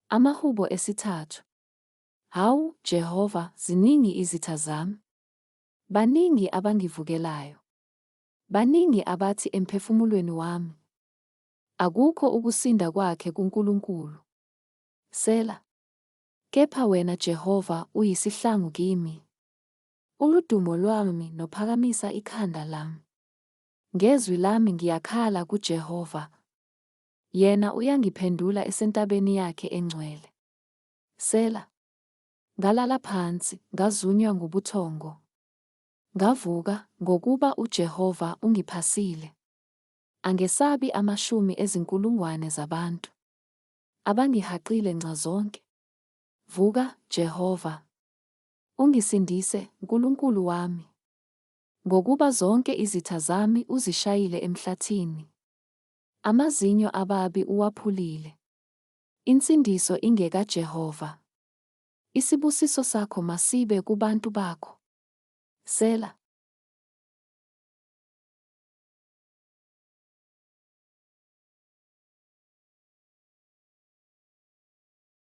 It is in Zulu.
Amahubo esithathu. Hawu, Jehova, ziningi izitha zami. Baningi abangivukelayo. Baningi abathi emphefumulweni wami, Akukho ukusinda kwakhe kuNkulunkulu. Sela. Kepha wena Jehova uyisihlangu kimi. Uludumo lwami nophakamisa ikhanda lami. Ngezwi lami ngiyakhala kuJehova. Yena uyangiphendula esentabeni yakhe engcwele. Sela. Ngalala phansi, ngazunywa ngubuthongo. Ngavuka, ngokuba uJehova ungiphasile. Angesabi amashumi ezinkulungwane zabantu abangihaqile nxazonke. Vuka, Jehova! Ungisindise, Nkulunkulu wami. Ngokuba zonke izitha zami uzishayile emhlathini. Amazinyo ababi uwaphulile. Insindiso ingekaJehova. Isibusiso sakho masibe kubantu bakho. Sela.